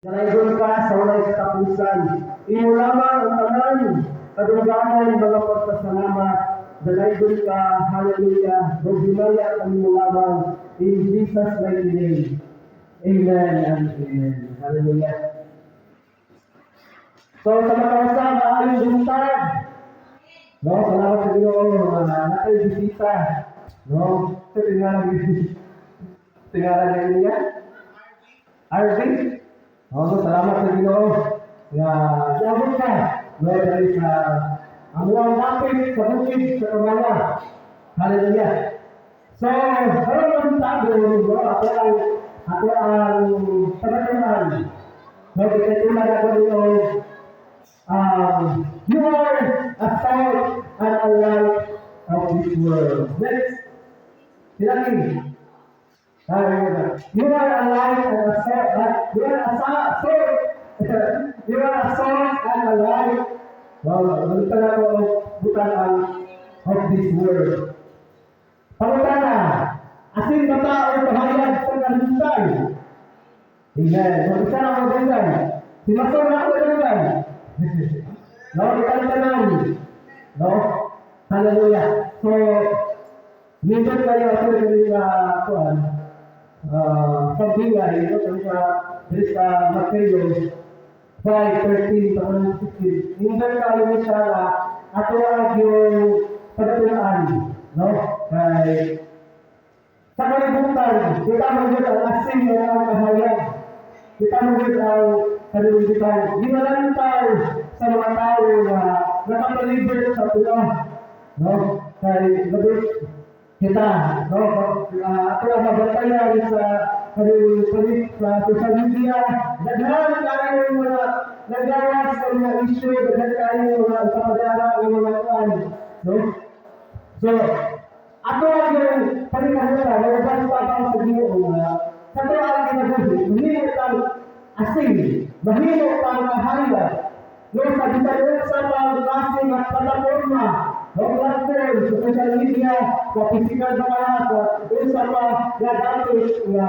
Dalaygon ka sa walay katapusan. Imo lamang ang tanan, kadungganan, mga pagpasalamat. Dalaygon ka, hallelujah. Himaya kami mo lamang. In Jesus' mighty name. Amen and amen. Hallelujah. So, sa mga kasama, maayong buntag. No, salamat sa Ginoo, mga natay bisita. No, sa tingalan niya. RV. No, salamat sa Ginoo nga giabot ka, no, dali sa amuang dapit sa bukid sa Kamala. Hallelujah. So, karon ng tago, no, ato ang pagkatunan. No, kitulad ako nito, you are a salt and a light of this world. Next. Silaki. Hallelujah. You are a light and a salt. You are a salt. You are a salt and a light. Wow, balikan ako ang butan ang of this world. Pangutana, asin ba ta o kahayag sa kalibutan? Amen. Mag-isa na ako dugay. Si Masor na ako dugay. No, kita tanan. No? Hallelujah. So, nindot kayo ako diri sa kuan. Pagbilay, no, sa diri sa Mateo 5:13 to 16. Nindot kayo ni siya nga ato ang yung pagtuan, no? Kay sa kalibutan, kita mo gyud ang asin nga ang kahayag. Kita mo gyud ang kalibutan. Ginalantaw sa mga tao nga nakapalibot sa tula. No? Kay labi kita, no? Ato ang mabantayan sa palit sa social media, daghan kayo mga nagawas sa mga issue, daghan kayo mga kapagara ng mga kuan, no? So, ato ang yung panikamutan, na pa sa Ginoo nga sa ato ang kinabuhi, mahimo tang asin, mahimo tang kahayag, no, sa bisan sa pang klase nga plataporma, no, platform sa social media, sa physical ba ka, sa unsa pa nga dapit nga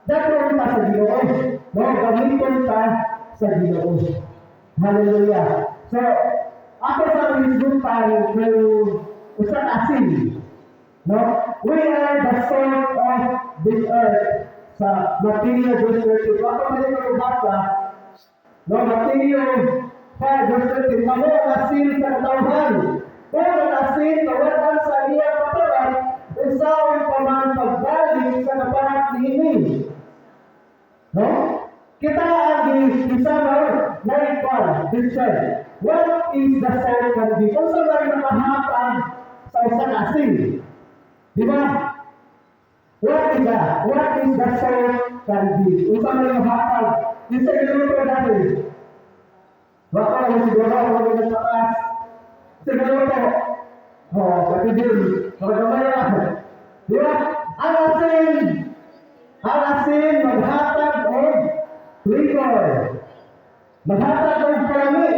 dakon ta sa Ginoo, no, gamiton ta sa Ginoo. Hallelujah. So, ako sa hisgutan kung usa ka asin, no? We are the salt of this earth sa Matthew verse 30. Ako man ko basa, no, Matthew 5 verse 30. Kamo ang asin sa katawhan. Kung ang asin kawad-an sa iyang kaparat, unsaon pa man pagbalik sa kaparat niini? No? Kita ang isama na Christian. What is the salt can be? Kung sa may makahatag sa isang asin. Di ba? What is that? What is the salt can be? Unsa may mahatag? Yung sa giluto dati. Baka lang siguro ako mag taas. Sa giluto. Oh, pati din. Magamay lang. Di ba? Ang asin maghatag og flavor. Maghatag og kalami.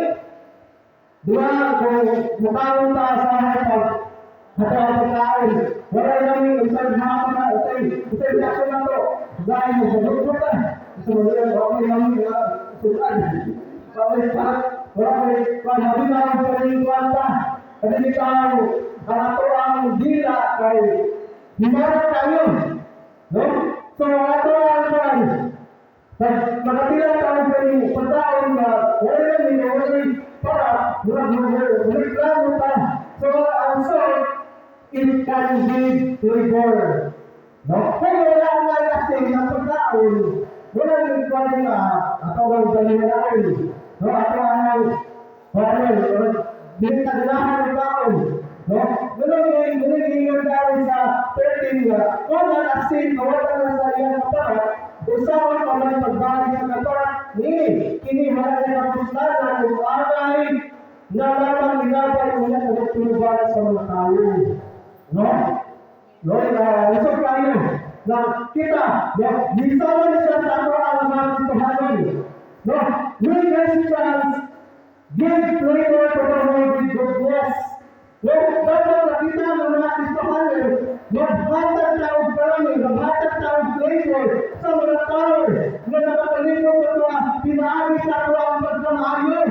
Di ba? Kung mukaon ta sa pag hatag pagkain, wala nang isang hapon na, isang reaction na to. Dahil mo, sagot ka. Gusto mo yan, okay lang yung sukan. Okay pa, wala may, wala na ang paring kwanta. Kasi ikaw, ang ato ang dila kay himarot kayo. No? So, ato ang kwan. Pag makatila tayo sa inyo, pagkaon na, wala na may wala para, murag reklamo ta. So, ang salt, it can give flavor. No? Kung wala nga kasi ng pagkaon, wala yung pwede nga, ato ang baliwalain. No? Ato ang, wala, dili ka ganahan ng kaon. No? Muna yung dahil sa 13 nga, kung ang asin, mawala na sa iyang kaparat, usaon pa man pagbalik sa kaparat, ni, kini wala na kapuslanan kung angay na lamang ingabay unya sa sa mga tao. No? No, usog tayo na kita, no, misama na siya sa ato ang mga Kristohanon. No, we Christians give flavor to the world with goodness. No, dapat makita ang mga Kristohanon, maghatag ta og karami, maghatag ta og flavor sa mga tao nga nakapalibot sa atoa, pinaagi sa atoa ang pagkamaayo.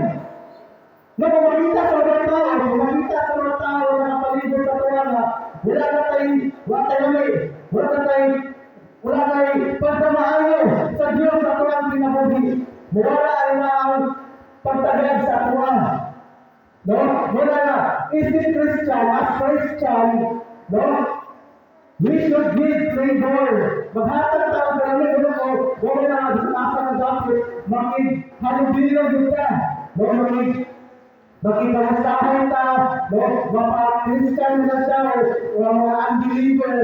Na makita sa mga tao, makita sa mga tao na nakapalibot sa atoa nga wala na tay, wala tay lami, wala tay pagkamaayo sa Diyos sa atoang kinabuhi. Wala na ang pagtagad sa atoa. No? Wala na. Is it Christian? As Christian, no? We should give flavor. Maghatag ta og karami, ano ko, wala na bisan asa na dapat makig-halubilo gyud ka. No? Makikamustahan ta, no? Mapa-Christian na siya o mga unbeliever,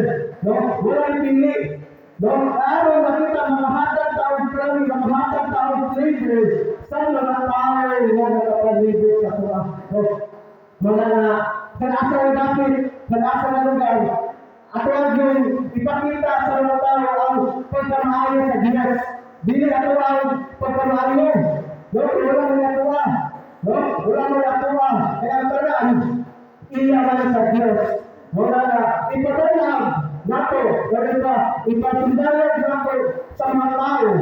no? Walang pili. No? Aron makita, makahatag ta og karami, makahatag ta og flavor sa mga tao nga nakapalibot sa atoa. No? Mga sa asa na dapit, sa asa na lugar, ato ang yung ipakita sa mga tao ang pagkamaayo sa Diyos. Dili ato ang pagkamaayo. No? Wala man atoa. No? Wala man atoa. Kaya ang tanan, iya man sa Diyos. Wala na ipatanaw nato, wala ba, ipatindayag nato sa mga tao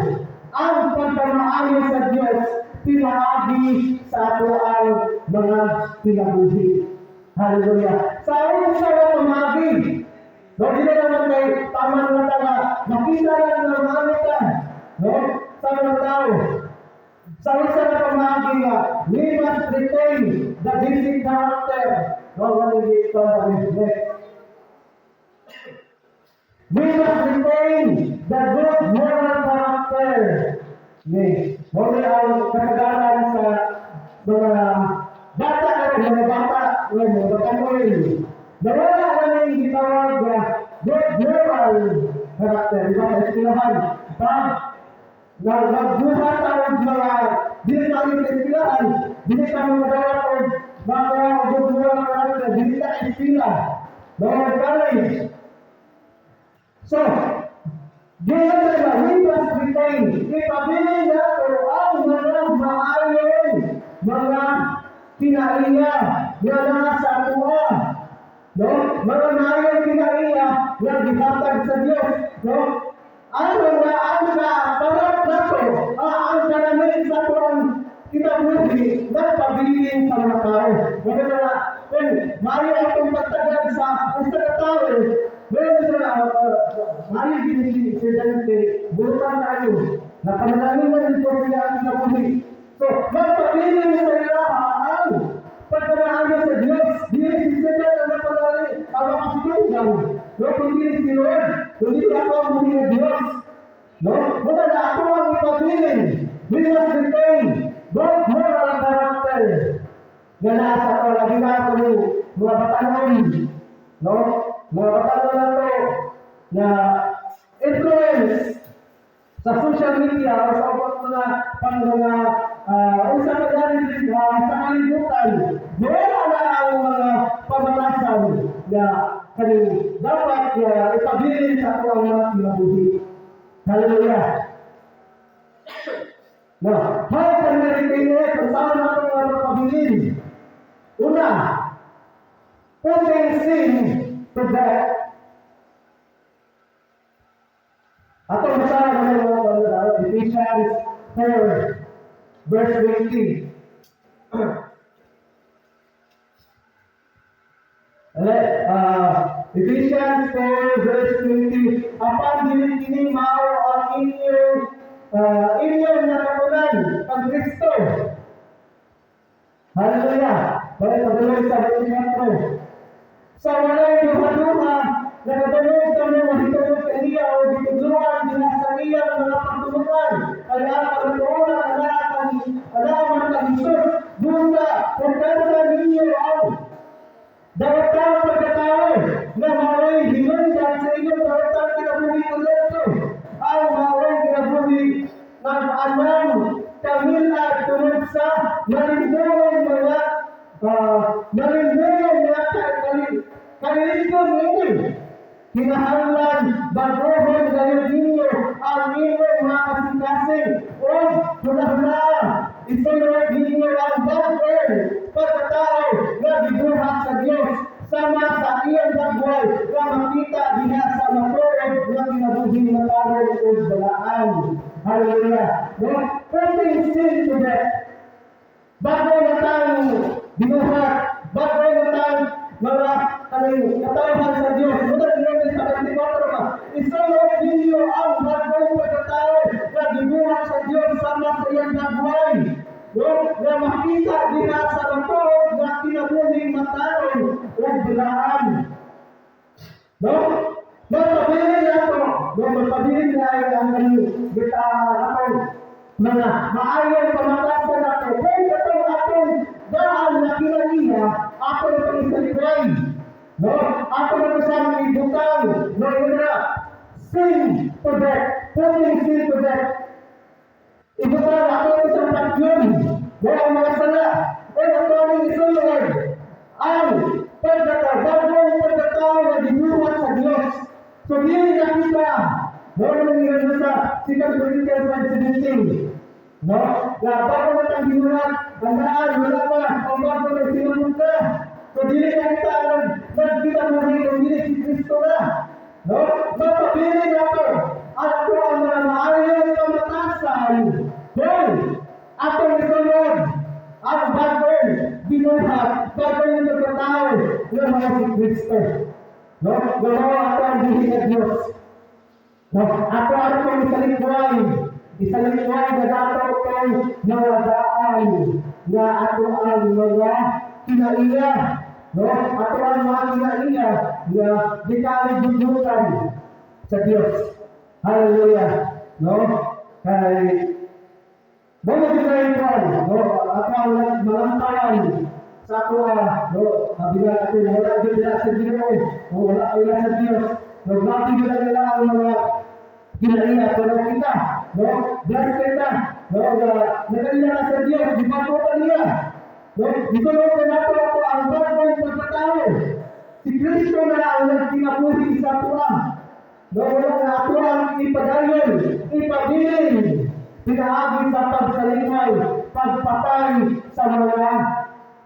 ang pagkamaayo sa Diyos pinaagi sa ato ang mga kinabuhi. Hallelujah. Sa unsa nga pamaagi? No, di na naman kay tama na taga, makita lang na maano ka, no? Sa mga tao. Sa unsa nga pamaagi nga, we must retain the basic character. No, wala hindi ito ang next. We must retain the good moral character. Yes. Mo ni ang kasagaran sa mga bata karon, mga bata, mga batanon. Nawala na ning gitawag nga good moral character. Di ba sa eskwelahan? Pag na magbuhat ang mga dili kami sa eskwelahan, dili kami magawa og mga good moral character, dili ta eskwela. Mga college. So, giyon na we must retain, ipabilin nato ang mga maayong mga kinaiya nga naa sa atoa. No? Mga maayong kinaiya nga gihatag sa Dios, no? Ano nga ang ka parat nato, ang kanamin sa atoang kinabuhi nagpabilin sa mga tao. Wala na kung maayo atong pagtagad sa usa ka tao, meron sila, maayo gini si Sir Dante, butan tayo, napanalangin na rin po sila ang kinabuhi. So, magpabilin sa ilaha ang pagkamaayo sa Diyos. Dili si Sir Dante ang napanalangin, ang makasiguran. No, kundi si Lord, kundi ako ang buhi ng Diyos. No? Muna na ako ang ipabilin. We must retain good moral character. Nga nasa ko, lagi na ako ni mga batanon. No? Mga batanon na to na influence sa social media o sa ubang mga pang mga unsa pa gani sa kalibutan. Wala na ang mga pamatasan na kaning dapat ipabilin sa ato ang mga kinabuhi. Hallelujah. Now, how can we retain it? Kung saan natin ang mapabilin? Una, putting sin to death. Atong basahan naman mga mga Ephesians 4, verse 20. Ephesians 4, verse 20. Apan dili kini mao ang inyong nakatunan kang Kristo. Hallelujah. Balik patuloy sa 24. Sa walay duha-duha, nakadungog kamo mahitungod kaniya o gitudloan dinha sa iya mga pagtulunan. Kaya ang pagtuonan anaa man kang Jesus, busa kung kansa ninyo ang dawatang pagkatao na mao'y hinungdan sa inyong dawatang kinabuhi ulit. Ang mao'y kinabuhi ng anang kamilad tungod sa malindungong mga kalilikon ninyo. Kinahanglan baguhon gayud ninyo ang inyong mga kasing-kasing o hunahuna. Isunod ninyo ang bag-ong pagkatao nga gibuhat sa Dios. Nga makita diha sa matuod nga kinabuhing matarong ug balaan. No? Magpabilin nato, no, magpabilin na ay ang kita atong mga maayong pamatasan nato. Kung katong atong daan na kinaiya, ato na itong isalikway. No? Ato na isang ibutang. No, yun na. Sin to death. Putting sin to death. Ibutang ato isang patyon. No, ang mga sala. O ato ang isulod. Ang pagkatao, bagong pagkatao na gibuhat sa Diyos. So, dili na kita. No, nang sa 2 Corinthians 5:17. No? Na bago na tang gibuhat, ang daan, wala pa, ang bago na sinunod ka. So, dili na kita ang nagkinabuhi kung dili si Kristo na. No? Mapapili nato ang ato ang mga maayong pamatasan kung atong isulod ang bagong binuhat, bagong pagkatao nga mga si Kristo. No? Gawa ato ang buhi ng Diyos. No? Ato atong isalikway, isalikway na dato itong mga daan nga ato ang mga kinaiya. No? Ato ang mga kinaiya nga di kalibutan sa Diyos. Hallelujah. No? Kay Mo mo gid no? Ato ang malantawan sa ato, no? Sabi nga natin, wala gid na sa Ginoo, wala ila sa Diyos. No, grabe gid nila ang mga kinaiya, pero kita, no? Bless kita, no? Nga nakaila na sa Diyos, gibato ka niya. No? Isulod na nato ato ang bagong pagkatao. Si Kristo na ang nagkinabuhi sa atoa. No, wala na ato ang ipadayon, ipabilin, pinaagi sa pagsalimay, pagpatay sa mga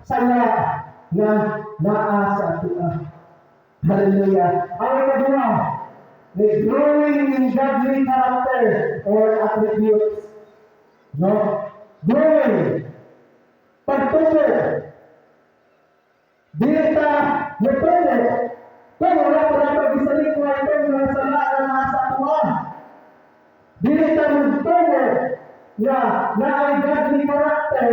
sala na naa sa atoa. Hallelujah. Ang ikaduha, the growing in godly character or attributes. No? Growing. Pagtubo. Dili ta mutubo kung wala pa nato gisalikway itong mga sala na nasa atoa. Dili ta mutubo nga naay godly character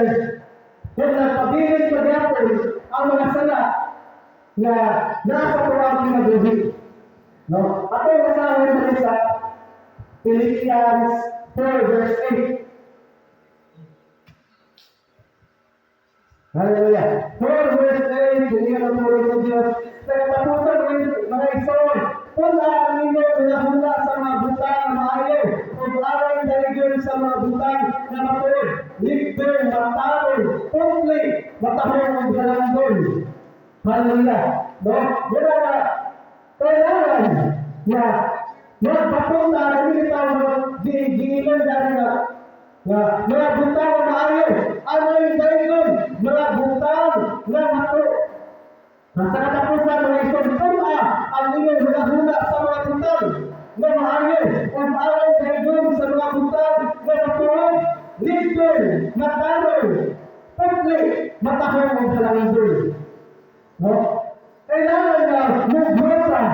kung nagpabilin pa gyapon ang mga sala nga nasa atoang kinabuhi. No? Ato basahon diri sa Philippians 4 verse 8. Hallelujah. 4 verse 8, dili na puro sa Diyos. Sa katapusan mga igsoon, puna ang inyong hunahuna sa mga butang na maayo, ug aron daligon sa mga butang na matuod, ligtong, matarong, putli, matahong ug halangdon. Hallelujah. No? Wala na kailangan nga magpapunta na dili ta giilan dali nga nga mga butang na maayo, ano yung dayon, mga butang na matuod. Sa katapusan mga igsoon, puna ang inyong hunahuna sa mga butang na maayo, ug aron dayon sa mga butang na matuod, ligtong, matarong, putli, matahong ug halangdon. No? Kailangan na mag-grow ka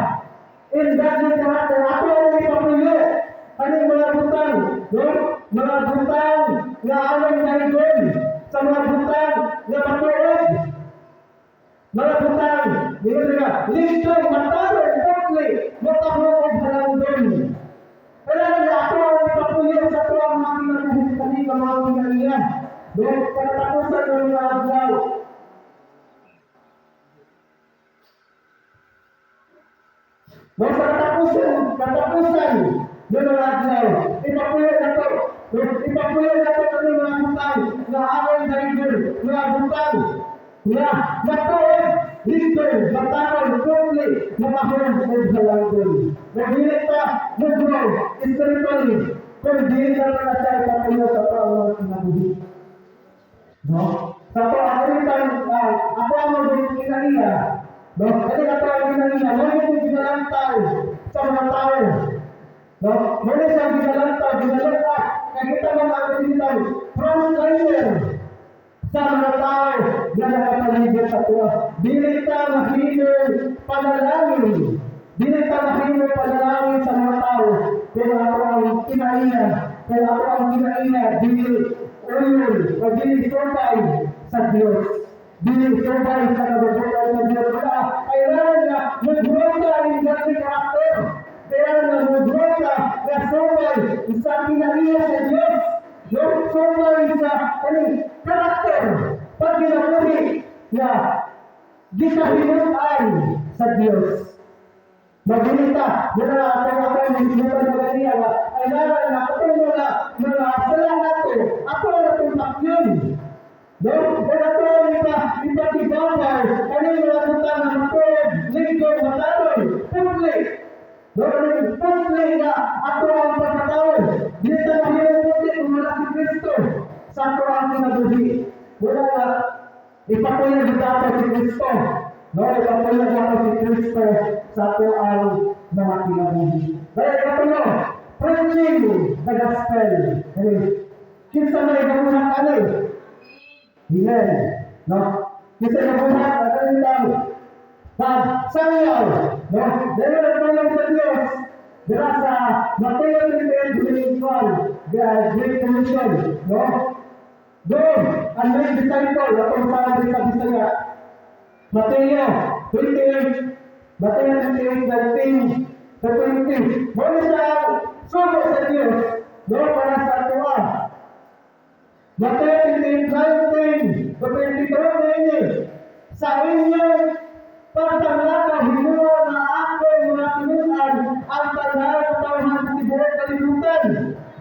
in godly character. Ato ang ipapuyo. Anong mga butang? No? Mga butang nga anong dayon sa mga butang nga matuod. Mga butang, dili nga, ligtong, matarong, putli, matahong ug halangdon. Kailangan na ato ang ipapuyo sa ato ang mga kinabuhi kanina mga kinaiya. No? Sa katapusan ng mga adlaw. No, sa katapusan ng mga adlaw, ipapuyo na to. No, ipapuyo na to ang mga butang na aron dayon, mga butang na matuod, ligtong, matarong, putli, matahong ug halangdon. Nagdili ta mag-grow spiritually kung dili na na siya ipapuyo sa ato ang mga kinabuhi. No? Sa ato ang ako ang mga kinaiya. No? Kasi ato ang kinaiya, wala yung ginalantaw sa mga tao. No? Wala siyang ginalantaw, ginalantaw. Kaya kita mga ating frontliner sa mga tao na nakapaligid sa tuwa. Dili ta mahimo panalangin. Dili ta mahimo panalangin sa mga tao kung ato ang kinaiya, Kaya ato ang kinaiya, dili uyon, o dili subay sa Diyos. Dili subay sa kabubut-on sa Diyos. Kaya kailangan nga mag-grow ka in godly character. Kailangan nga mag-grow ka na subay sa kinaiya sa Diyos. No? Subay sa kaning karakter. Pag ginabuhi nga gikahinut-an sa Diyos. Magunita, yun na atong atong mismo sa kaniya nga kailangan na atong mga sala nato, ato na itong takyon. No? O ato ang ipatibabaw, ano yung mga butang na matuod, lingkod, mataroy, putli. No? Ano yung putli nga ato ang pagkatao. Dili ta mahimong putli kung wala si Kristo sa ato ang kinabuhi. Wala nga, ipatuyag dapat si Kristo. No, ipatuyag dapat si Kristo sa ato ang mga kinabuhi. Kaya ikatulo, preaching the gospel. Anyway, kinsa may gabuhat ani? Amen. No? Kinsa gabuhat ano tao? Pag sayaw, no? Dahil nagtulong sa Diyos, dira sa Mateo 28, the Great Commission, no? Go and make disciple, atong sabi sa Bisaya. Mateo 28, Mateo 28, 19 to 20. Mao ni siya ang sugo sa Diyos, no? Para sa atoa. Mateo 28, 19 to 22 ini. Sa inyong pagpanglakaw, himuo nga akong mga tinunan ang tanang katawhan sa tibuok kalibutan.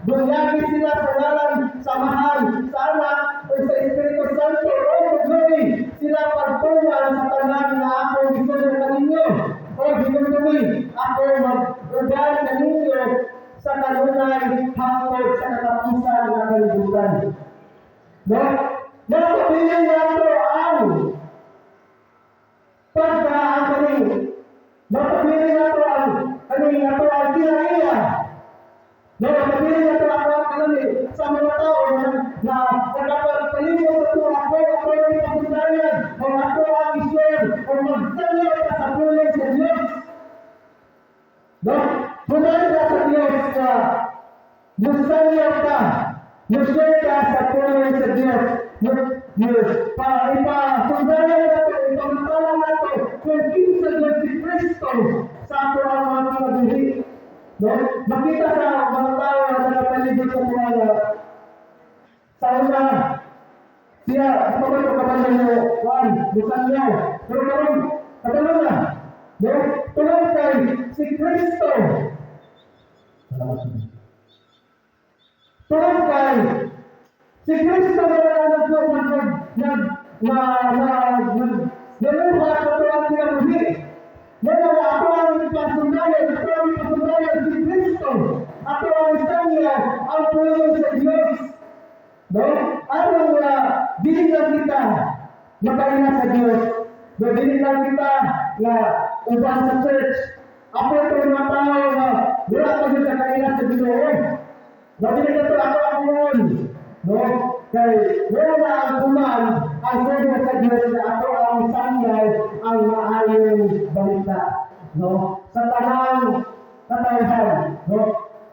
Bunyagi sila sa ngalan sa Amahan, sa Anak, o sa Espiritu Santo, o pagluwi sila pagtuman sa tanan nga akong gisugo kaninyo. O hinumdumi, ako mag-uban kaninyo sa kanunay hangtod sa katapusan ng kalibutan. No? Napapili nato ang pagka ang kaning mapapili nato ang kaning ato ang kinaiya. No, mapapili nato ang kanami sa mga tao na nakapagpalimot ato ako ang ipasundayan o ako ang i-share o magsanyo ka sa pulong sa Diyos. No? Bumalik sa Diyos na musanyo ka, mushare ka sa pulong sa Diyos. Mo, mo, pa, ipasundayan nato, ipamatalan nato kung kinsa Diyos si Kristo sa ato ang mga kinabuhi. No? Makita sa mga tao na nakapalibot sa mga sa una, siya, kapag ko kabalo mo, one, musanyaw. Pero karon, kabalo na. No? Tungod kay si Kristo. Salamat. Tungod kay si Kristo na nag nag nag nag na na nag namuha sa atuang kinabuhi. Na nga ato ang ipasundayan, ato ang ipasundayan si Kristo. Ato ang isanya ang pulong sa Diyos. No? Aron nga dili lang kita makaila sa Diyos. No, dili lang kita nga uban sa church. Ako ito mga tao nga wala pa gyud nakaila sa Ginoo. No, dili na to ako ang noon. No? Kay wala ang kuman ang sugo sa Diyos na ato ang sangyaw ang maayong balita. No? Sa tanang katawhan, no?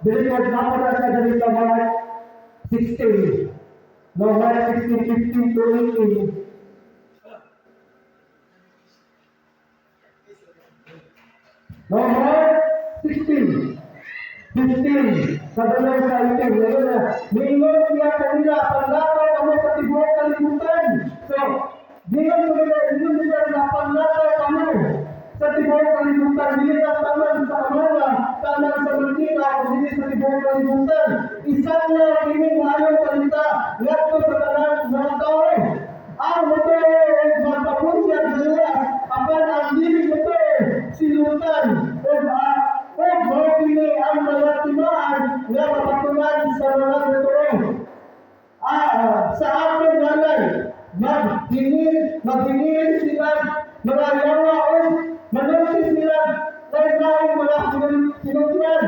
Dili ko dapat sa diri sa Mark 16. No, Mark 16, 15 to 18. No, Mark 16, 15, padulong sa 18. Ngayon na, niingon siya kanila, panglakaw kamo sa tibuok kalibutan. So, niingon nila na panglakaw kamo sa tibuok kalibutan. Dili lang taman sa Amana, taman sa Manila, o dili sa tibuok kalibutan. Isanya kining maayong balita ngadto sa tanan mga tao. Ang motor magpapunyag nila, apan ang dili motor silutan o mao kini ang mga timaan nga mapatuman sa mga motor. Sa akong ngalay, maghinil sila mga yawa o manulti sila lain-laing mga sinultian.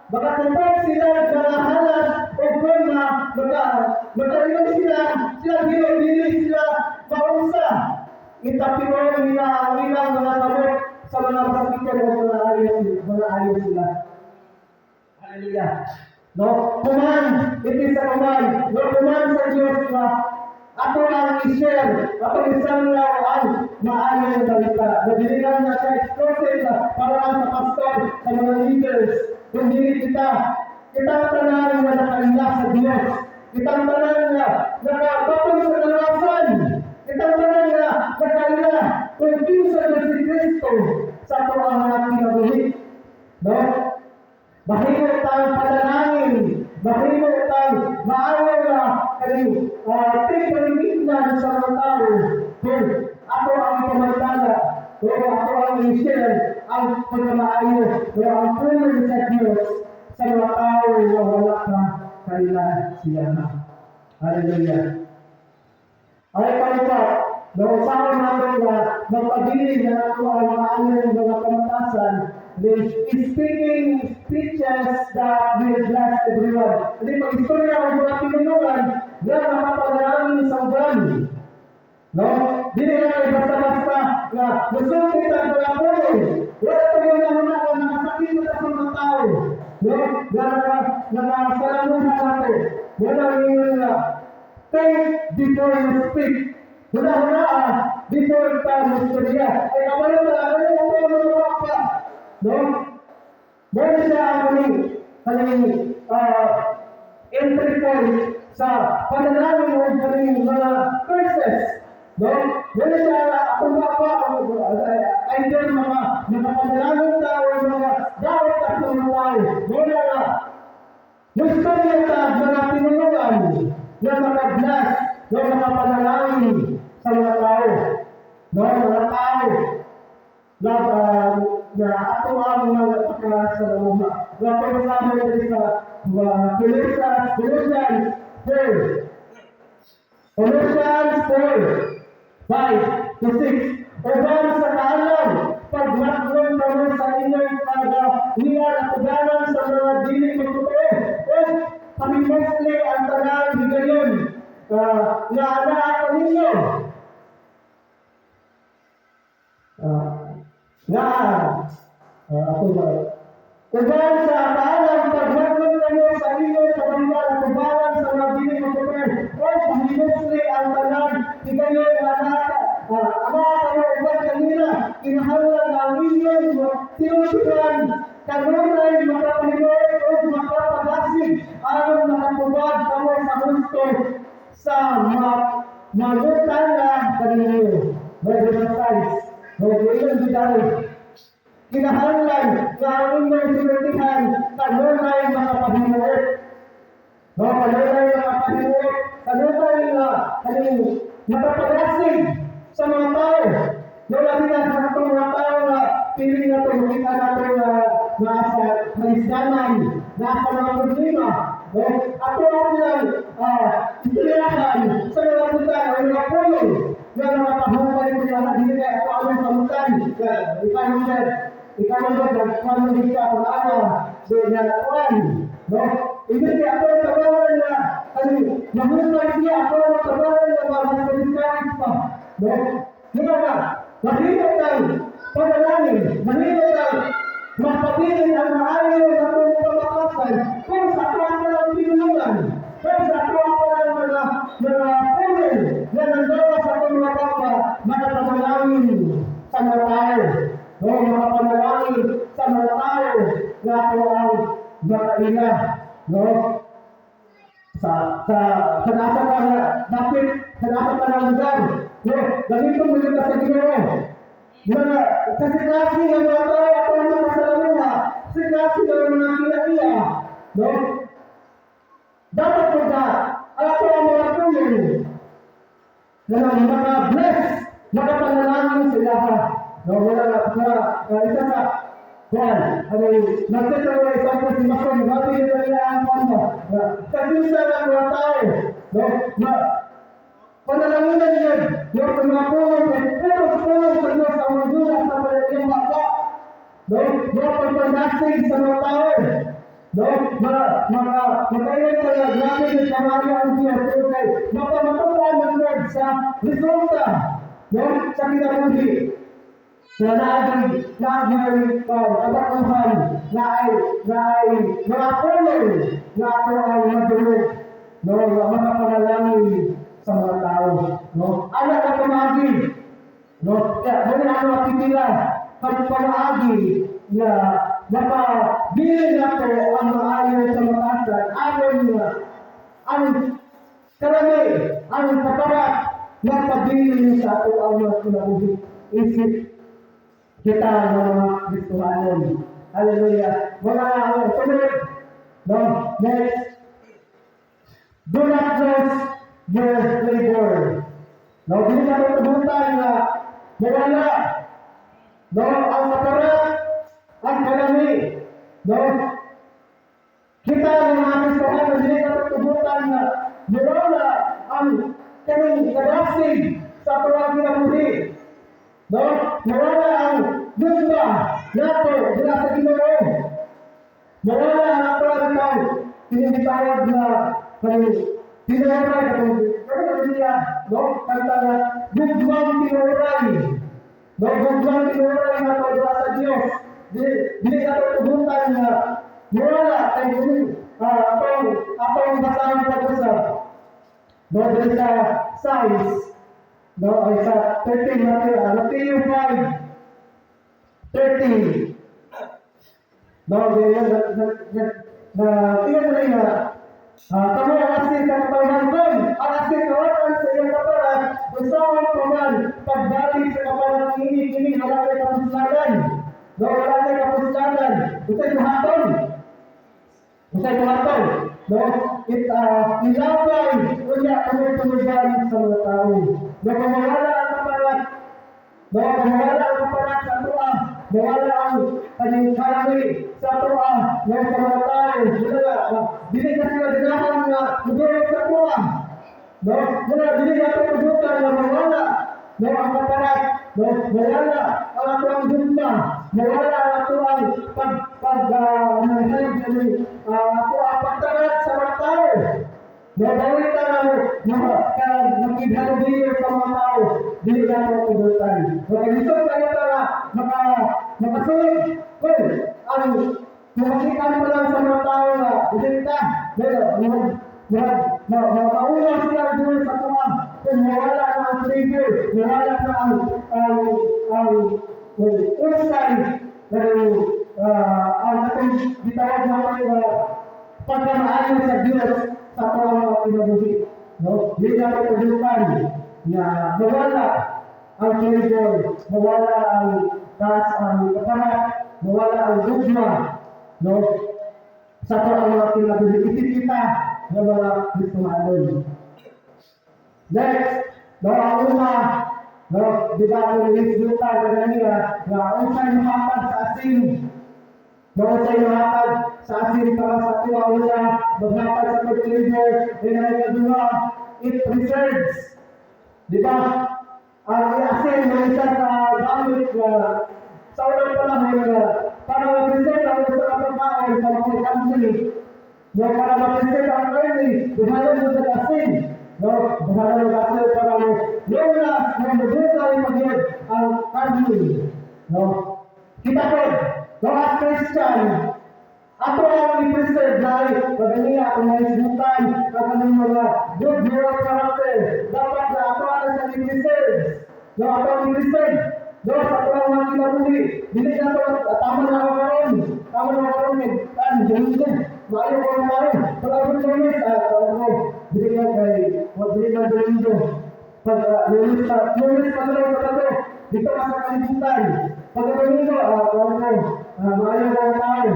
Makatupad sila mga halas o kung makainom sila, sila dili sila mausa. Itapiron nila ang ilang mga kamot sa mga masakitan o mga ayos sila. Hallelujah. No, command, it is a command. No, command sa Diyos na ato ang i-share, ato isanglaw ang maayong balita. Na dili lang na siya exclusive na para lang sa pastor, sa mga leaders. Kundi kita, kita tanan nga nakaila sa Diyos. Kita tanan nga nakabaton sa kalawasan. Kita tanan nga nakaila kung kinsa si Kristo sa ato ang mga kinabuhi. No? Mahimo tang panalangin, mahimo tang maayo nga kaning tingnan sa mga tao kung ato ang pamantala, kung ato ang i-share ang pagkamaayo, kung ang pulong sa Diyos sa mga tao nga wala pa kaila siya. Hallelujah. Ay pangkat, no, usahay natin na magpabilin na ato ang maayong mga kamatasan with speaking speeches that will bless everyone. Hindi mag-istorya ang mga tinulungan na makapanalangin sa uban. No? Dili na kay basta-basta na musulti ang mga pulong. Wala tayo na muna na nakasakit na sa mga tao. No? Na nakasalamuha nato. Wala ngayon na think before you speak. Huna-huna before ka mustorya. Ay kabalo na ano yung mga mga No? Meron siya ang kaning entry point sa panalangin o kaning mga curses. No? Meron siya akong bapa, either mga nakapanalangin tao o mga daot at mga tao. Meron nga, gusto niya ta mga tinulungan na makabless, na makapanalangin sa mga tao. No? Mga tao na ato ang mga pakasalamuha. Na for example, dito sa Colossians 4. Colossians 4, 5 to 6. Uban sa kaalam, pagmaklong kamo sa inyong kagalingan at uganan sa mga dili magtotoo. O, pamimosle ang tanang higayon nga anaa kaninyo. Nga, ako ba? Uban sa kaalam, pagmaklong kamo sa inyong kagalingan at uganan sa mga dili magtotoo. O, pamimosle ang tanang higayon nga anaa kamo uban kanila, kinahanglan ang inyong tinutupad kanunay makapahimuot o makapagasig aron makatubad kamo sa husto sa mangutana kaninyo. May exercise, may ilang bitaw. Kinahanglan nga ang inyong sinultihan kanunay makapahimuot. No, kanunay makapahimuot, kanunay nga kaning makapagasig sa mga tao. No, labi na sa atong mga tao nga piling na ito, makita natin na nasa kalisdanan, nasa mga problema. No? Ato ang lang istoryahan sa mga butang o mga pulong nga mga pahupay ko na dili kay ako ang pamutan. Ikaw nang ikaw nang nagkuhan ka kung ano, so na kuan. No? Ibig kay ako ang tabawan na ano, mahupay siya ako ang tabawan na mga pa. No? Di ba? Mahimo kang panalangin, mahimo kang mapabilin ang maayo na atong pamakasan kung sa tuwa ka lang tinulungan, kung sa tuwa ka lang mga pulong na nandawa sa atong mga papa, makapanalangin sa mga tao. No, makapanalangin sa mga tao na ato ang makaila. No? Sa nasa ka na, dapit, sa nasa ka na lugar. No, ganito mo ka sa Ginoo. Mga kasi klase ng mga tao at ang mga kasalamuha, kasi klase ng mga kinaiya, no? Dapat po ka, ang ato ang mga pulong na mga bless, makapanalangin sila ha. No, wala na, na, na isa sa kuan, ano yung, nagsita ko example si Mason, natin yung niya ang kuan mo. Sa Diyos ng mga tao, no, na, panalanginan niyo, yung mga pulong, pulong sa Diyos ang mga sa iyong baka. No, mga pagpanasig sa mga tao. No, mga mga makayon ka na grabe yung kamaya ang Diyos kay mapamatuan ng Lord sa resulta, no, sa kinabuhi. Na naagay kabatuhan, naay mga pulong na ato ang madulog, no, nga mga panalangin sa mga tao, no? Ana ka pamaagi, no? Kaya mao na ang mga pipila pag pamaagi nga mapabilin nato ang maayo sa matasan aron nga ang karami, ang kaparat nagpabilin sa ato ang mga kinabuhi isip kita ng mga Kristohanon. Hallelujah. Mga sunod. No? Next. Do not lose your flavor. No, dili na tugutan nga mawala. No, ang kaparat, ang kalami. No? Kita ng mga Kristohanon, dili na tugutan nga mawala ang kaning kadasig sa atuang kinabuhi. No? Mawala ang gugma nato dira sa Ginoo. Mawala ang ato ang tao. Tinitawag na kaning tinuray katong pero niya, no? Kanta nga gugmang tinuray. No, gugmang tinuray nato dira sa Dios. Dili dili nato tugutan nga mawala kay dili atong basahon pa sa, no, dili sa size, no, ay sa 13 natin, Matthew 5, 13. No, ganyan, na, tingnan mo na nga, kamo ang asin sa katawhan. Ang asin kawalan sa iyang kaparat, unsaon pa man pagbalik sa kaparat kini kini wala kay kapuslanan. No, wala kay kapuslanan. Unsay buhaton? Unsay buhaton? No, it ilapay unya tungod sa mga tao. No, kung mawala ang kaparat, no, kung mawala ang kaparat sa atoa, mawala ang kaning karami sa atoa, no, sa mga tao, wala, dili ka sila ganahan nga mudulog sa atoa. No, wala, dili ka tugutan nga mawala, no, ang kaparat, no, mawala ang atoang gugma, mawala ang atoang pag pag ato ang pagtangat sa mga tao. No, dawit ka na mo, na makighalubiyo sa mga tao, dili na mo tugutan. No, kaya dito tayo tara, makasunod, well, ang makita mo lang sa mga tao na, hindi ka, pero, na, na, na, mauna sila doon sa tuwa, kung mawala na ang flavor, mawala na ang usay, pero, ang atong gitawag na na pagkamaayo sa Diyos sa atong mga kinabuhi. No? Di na tugutan na mawala ang flavor, mawala ang taas, ang kaparat, mawala ang gugma, no? Sa atong mga kinabuhi. Isip kita ng mga Kristohanon. Next, no, ang una, no, di ba ang nilисgutan na kanina, na unsay mahatag sa asin, no, unsay mahatag sa asin para sa tuwa? Una, maghatag sa pag-flavor, and ang ikaduha, it preserves. Di ba? Ang asin na isa sa gamit na sa unang panahon na para ma-preserve ang isa ka pagkain sa mga country. No, para ma-preserve ang early, buhalan mo sa asin. No, buhalan mo sa asin para mo lunas, mo mabukay magyud ang karne. No? Kita ko, no, as Christian, ato ang i-preserve dahil paganiya akong naisgutan ang kanang mga good moral character. Dapat na ato ang sa i-preserve. No, ato ang i-preserve. No, sa ato ang mga kinabuhi. Dili na ito, tama na ako karon. Tama na ako karon. Kan, ganun din. Maayo ko karon. Pag ako Lunes, tawag ko. Dili na kay, wag dili na Domingo. Pag Lunes pa, Lunes pa lang sa tato. Dito ka sa kalibutan. Pag Domingo, tawag ko. Maayo ko karon.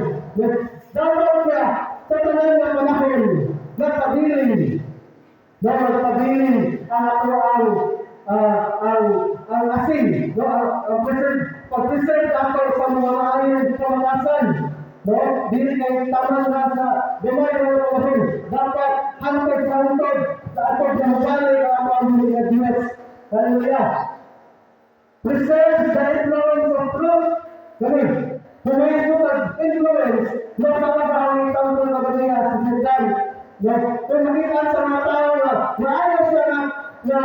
Dapat niya sa tanan ng panahon, nagpabilin. No, magpabilin ang ato ang asin, no, ang preserve, pag-preserve ato sa mga maayong kamatasan. No, dili kay tama na sa gamay ng mga panahon. Dapat hangtod sa hangtod sa ato ginabalik ang ato ang nga Diyos. Hallelujah. Preserve the influence of truth. Kani, kung mo influence, no, sa mga ang itang na ganiya sa Satan. No, kung makita sa mga tao na maayo siya na na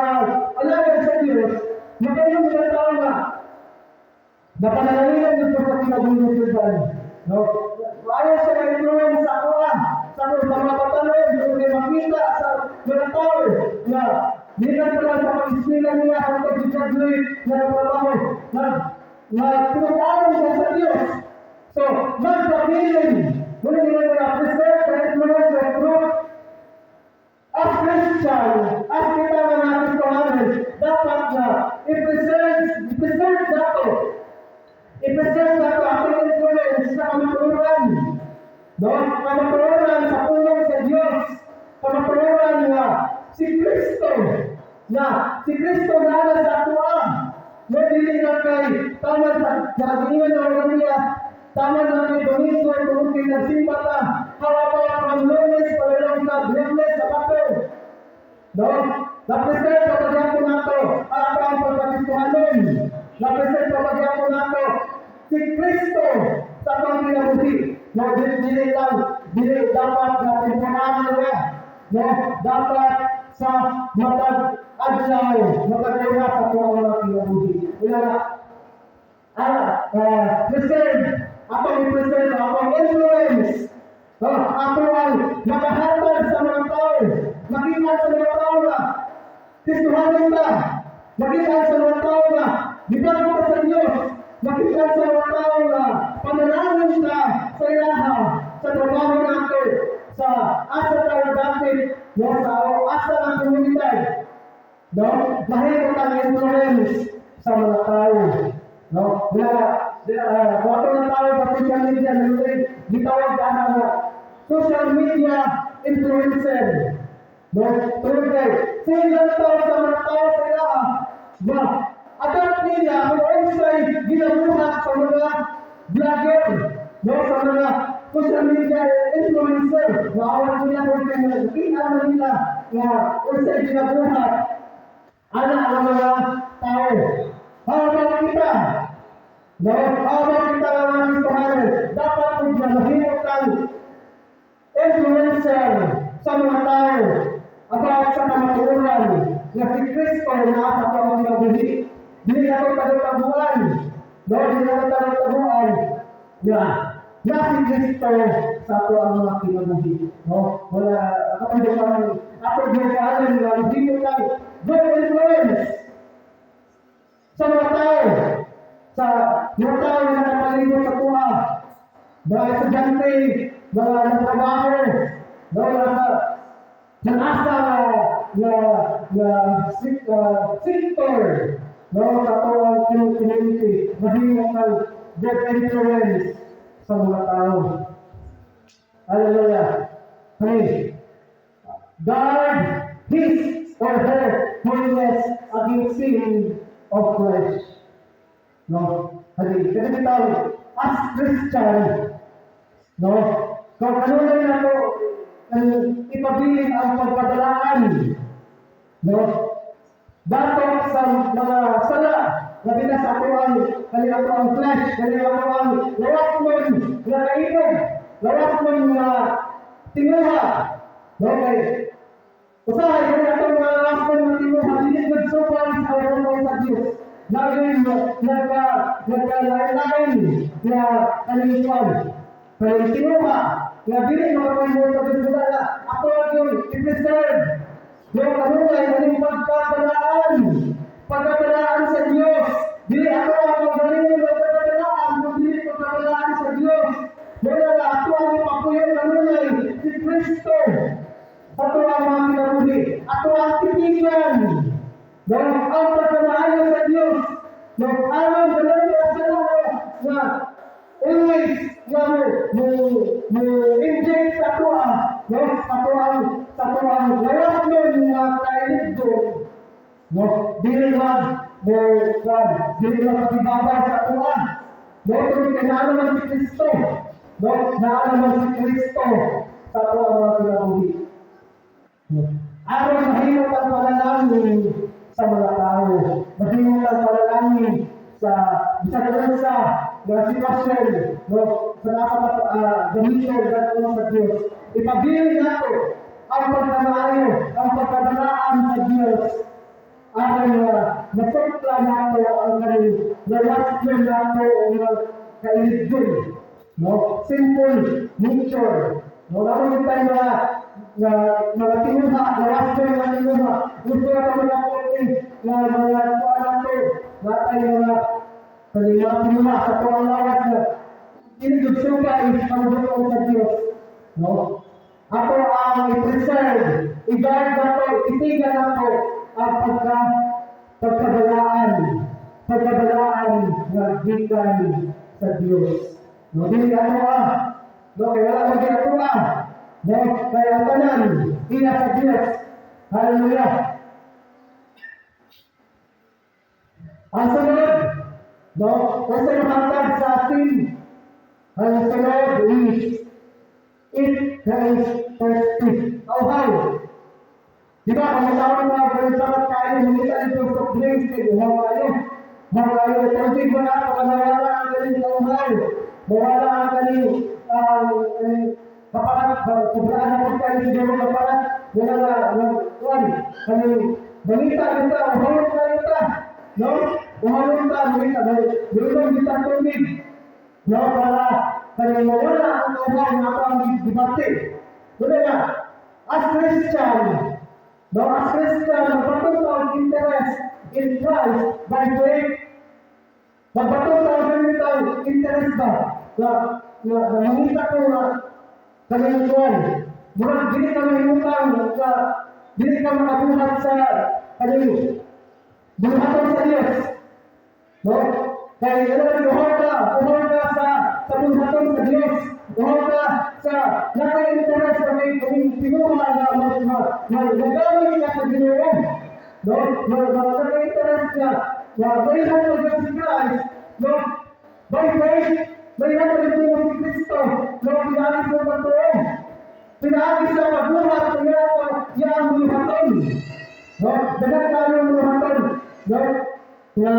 alagad sa Diyos, magayon sa tao na Napanalangin dito sa kinabuhi ni Susan. No? Maayo siya nga influence sa ako ah. Sa mga batanon, di ko makita sa mga tao na gikan pa lang sa pag-eskwela niya ang pag-graduate na trabaho na na tinutuan siya sa Diyos. So, magpabilin. Muna nila na preserve the influence of truth. As Christian, as kita nga mga Kristohanon, dapat na i-preserve nato. I-preserve nato ang influence sa kamatuoran. No? Kamatuoran sa pulong sa Diyos. Kamatuoran nga si Kristo na si Kristo na sa atoa. No, dili na kay tama sa nagagingan ng niya. Tama na kay Domingo tungod kay nagsimba ta. Hawa pa from Lunes pa sa Biyernes sa Bato. No? Na-present sa pagyapon nato ang atong pagkakristohanon. Na-present sa pagyapon nato si Kristo sa atong kinabuhi. No, dili dili lang, dili dapat na temporary niya. No, dapat sa matag adlaw, matag oras sa atong mga kinabuhi. Wala na preserve, atong i-preserve atong influence. No, ato ang makahatag sa mga tao, makita sa mga tao na Kristohanon ka, makita sa mga tao na gibago ka sa Diyos, makita sa mga tao na panalangin ka sa ilaha, sa trabaho nato, sa asa tayo dapit, no, sa asa ng komunidad. No? Mahimo kang influence sa mga tao. No? Kaya, kung ato na tao sa social media, nandun, gitawag ka na nga, social media influencer. No? Tulad kay, sila tao sa mga tao sa ilaha, na adapt nila kung unsay ginabuhat sa mga vlogger, no? Sa mga social media influencer, maawat nila kung kita na nila nga unsay ginabuhat ana ang mga tao. Habang kita, no? Habang kita nga mga Kristohanon, dapat po na mahimo kang influencer sa mga tao about sa kamatuoran na si Kristo na sa atong kinabuhi. Dili na ito tagataguan. No, dili na ito tagataguan na na si Kristo sa ato ang mga kinabuhi. No? Wala, ako din ang ako din ang nga mahimo kang good influence sa mga tao, sa mga tao na nakapalibot sa tuwa, mga estudyante, mga nagtrabaho, mga nasa nag-asa nga nga sector, no, sa atuang community, mahimo kang good influence sa mga tao. Hallelujah. Praise. Guard his or her holiness against sin of flesh. No? Hali, kasi bitaw, as Christian, no? Kung kanunay na to, ang ipabilin ang pagpadalaan, no? Batok sa mga sala, labi na sa ato ang kani ato ang flesh, kani ato ang lawas mon nga kainog, lawas mon nga tinguha. No, kay usahay kani atong mga lawas mon nga tinguha, dili gud supay sa pulong sa Dios. Naging nagka lain nga kaning kwan. Pero tinguha nga dili makapahimo sa Dios wala ato ang yung i-preserve yung kanunay kaning pagkabalaan. Pagkabalaan sa Diyos. Dili ako ang magaling ng pagkabalaan, kundi pagkabalaan sa Diyos. Wala na ato ang ipapuyo kanunay si Kristo. Ato ang mga kinabuhi. Ato ang titigan. No, ang pagkamaayo sa Diyos. No, aron sa sa lahat na always nga mo inject sa atoa, no, sa atoang lawas mo nga kailidgon, no, dili lang mo kan, dili lang makibabay sa atoa. No, tungod kay naa naman si Kristo. No, naa naman si Kristo sa atoa mga kinabuhi. No. Aron mahimo ang panalangin sa mga tao. Mahimo ang panalangin sa bisan sa mga sitwasyon, no, sa nasa gamiton sa Diyos. Ipabilin nato ang pagkamaayo, ang pagkabalaan sa Diyos aron masukla nato. nato ang kaning lawas nato nga kailidgon, no? Simple nature, no? Lalo tayo mga mga tinuha, lawas nga tinuha. Gusto na mga puti nga mga kuan nato, natay mga kaning mga tinuha sa tuang lawas na dili jud sukay ang buot sa Dios, no? Ato ang i-preserve, i-guard nato, itiga nato ang pagkabalaan nga gikan sa Dios. No, dili ato ah. No, kaya wala man ato ah. No, kaya ang tanan, iya sa Dios. Hallelujah. Ang sunod, no, kung sa mahatag sa atin, ang sunod is it is thirsty. Auhaw. Di ba, kung tao na ganun tayo, humita ito sa drinks, kaya uhaw kayo. Uhaw kayo. Tubig mo na, baka mawala ang galing sa uhaw. Mawala ang galing, kapalat, sobraan na pagkain siguro kapalat, wala na, kuwan, kaning, mangita kita, uhaw kayo ta. No? Uhaw ta, mangita, mangita kita tubig. No, para, kaning mawala ang uhaw na ako ang dibate. Wala na, as Christian, no, as Christian, magbato sa ang interest in Christ by faith. Magbato sa ang ganito interest ba? Na, na, na mangita ko na kaning kuwan. Murag dili ka mahimutang sa dili ka makabuhat sa kaning buhaton sa Dios. No? Kaya ano ba, uhaw ka sa buhaton sa Dios. Uhaw ka sa naka-interest sa may tinuha na magamit ka sa Ginoo. No? Naka-interest ka na may mo si Christ, no? By faith, may mo si Kristo, no? Pinaagi sa pagtuo. Pinaagi sa pagbuhat sa iyang buhaton. No? Dagat tayo buhaton. No? Na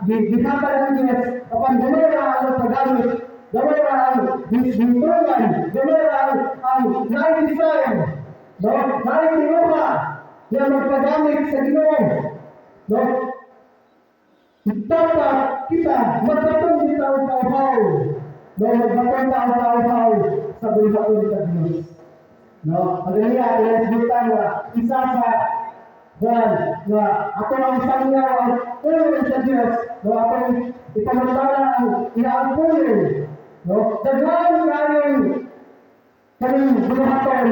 gihatag ang Diyos apan gamay ra ang paggamit, gamay ra ang gitungan, gamay ra ang naay-desire, no? Naay-tinuha na magpagamit sa Ginoo, no? Dapat kita magbatong kita og kauhaw, no? Magbatong ta og kauhaw sa buhaton sa Dios, no? Ang ganiya tinasbutan nga isa sa Yan, na ako ang isang ang pulong sa Diyos, no, akong ipamantala ang iyaang pulong, no, daghan kayong kaning buhaton,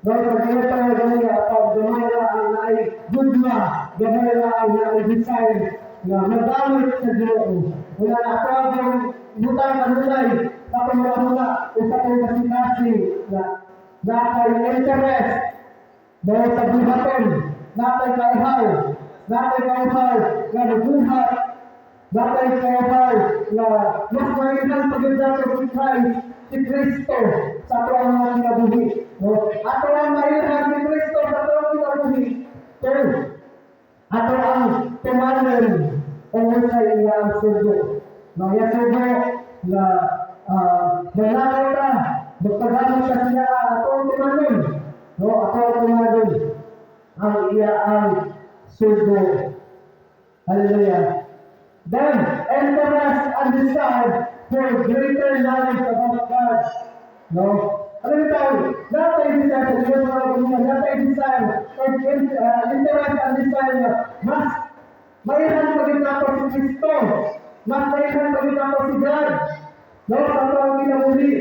no, pag ito na ganyan, pag gamay na ang naay gudma, gamay na ang naay desire, na magamit sa Ginoo. Wala na ako ang butang kanunay, tapos mga usa kong kasing na nakay interest, no, sa buhaton, natay kauhaw nga nagbuhat, natay kauhaw nga mas mainan pagdato si Christ, si Kristo sa ato ang mga kinabuhi. No? Ato ang mainan si Kristo sa ato ang kinabuhi. Pero, ato ang tumanan o sa iya ang sugo. No, iya sugo na manakaw ka, magpagamit ka siya, ato ang tumanan. No, ato ang tumanan. Ang iya ang sugo. Hallelujah. Then, interest and desire for greater knowledge about God. No? Ano yung tao? Natay desire sa Diyos mga kaibigan, natay desire or interest and desire na mas mayroon pa rin nato si Kristo. Mas mayroon pa rin nato si God. No? Sa ito ang kinabuhi.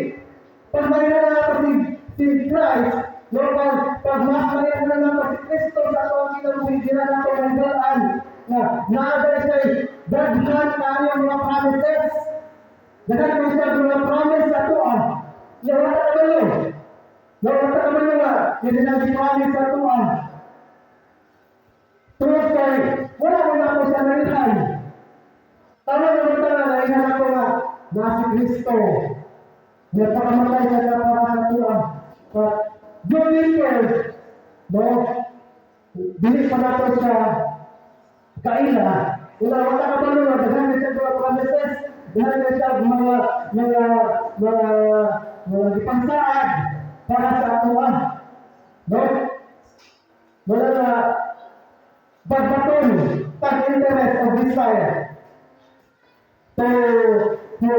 Pag mayroon na nato si Christ, no, pag mas mayroon na nato si Kristo sa ito ang kinabuhi, di na nato mahibalaan na naagay siya'y daghan tayo mga promises. Daghan mo siya mga promise sa atoa. Nawata ka ba yun? Nawata ka ba yun nga? Hindi na promise sa atoa. Tungod kay, wala ko na ako sa naihan. Tama naman tala, naihan ako nga, na si Kristo. Nagpakamatay siya para sa atoa. But, yung no, dili pa nato siya kaila. Wala, wala ka ba nun? Daghan na siya mga promises. Daghan na siya mga gipangsaad para sa atoa. No? Wala na bagbaton, tag-interest. interest of desire to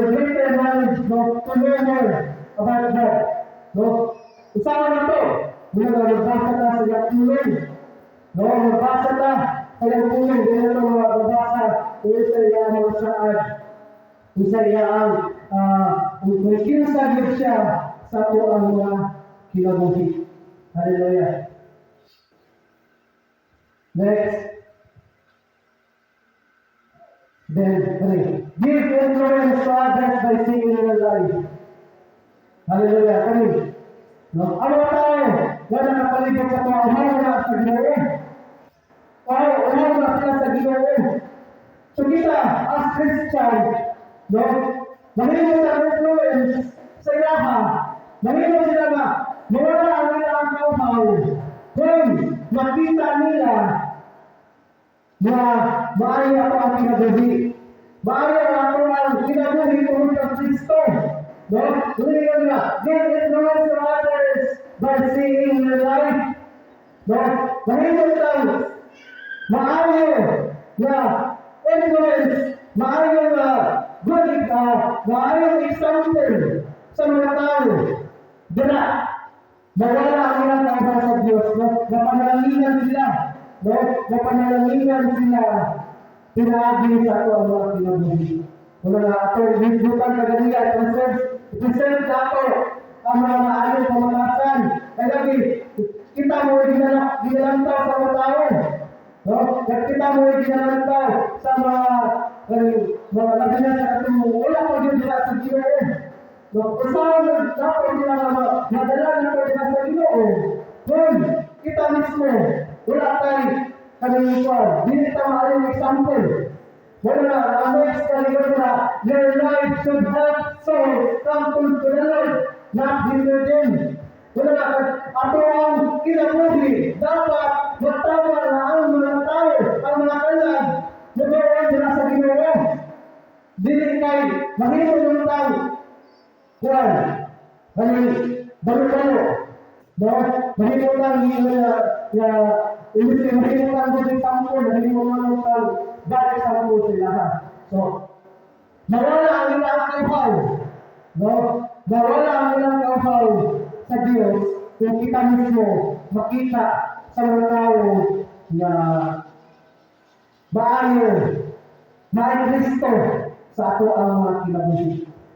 greater knowledge, no, to learn more about God. No? Usaha na to. Muna nga magbasa ta sa iyang pulong. No, magbasa ta sa iyang pulong. Dili na magbasa sa iyang mga saad. Sa iyang kung kinsa gyud siya sa ato ang mga kinabuhi. Hallelujah. Next. Then, three. Give influence to others by seeing your life. Hallelujah. Kani. No? Ang mga tao na nakapalibot sa tao, uhaw na sa Ginoo. Tao, uhaw na sila sa Ginoo. So kita, as Christian, no? Mahimo sa influence sa ilaha. Mahimo sila nga, mawala ang ilang kauhaw. Kung makita nila na maayo ako ang kinabuhi. Maayo ako ang kinabuhi tungod kang Kristo. No? Tuloy ka nila, give influence to others by seeing your life. No? Mahimo kang maayo na influence, maayo na good, maayo example sa mga tao. Dira, mawala ang ilang kauhaw sa Diyos, no? Napanalanginan sila, no? Napanalanginan sila, pinaagi sa ato ang mga kinabuhi. Wala na ato, hisgutan kaganiya, preserve, preserve sa ato ang mga maayong pamatasan. Kaya lagi, kita mo ginalantaw sa mga tao. No? Kaya kita mo ginalantaw sa mga labi na sa katong wala pa gyud dira sa Ginoo. No, usaha na dapat sila nga madala na pa sila sa Ginoo. Kung kita mismo wala tay kanang kwan, dili ta maayong example. Wala na, ang next kaligod na, your life should help souls come to the Lord, not hinder them. Wala na, ato ang kinabuhi, dapat matawa na ang mga tao, ang mga kalag, nagawa sila sa Ginoo. Dili kay mahimo ng tao, kuan, kani balo-balo, no? Mahimo lang nga nga ibig sabihin, mahimo lang good example, mahimo lang tao, bad example sila ha. So, nawala ang ilang kauhaw, no? Nawala ang ilang kauhaw sa Diyos kung kita mismo makita sa mga tao na maayo, maayo Kristo sa ato ang mga kinabuhi.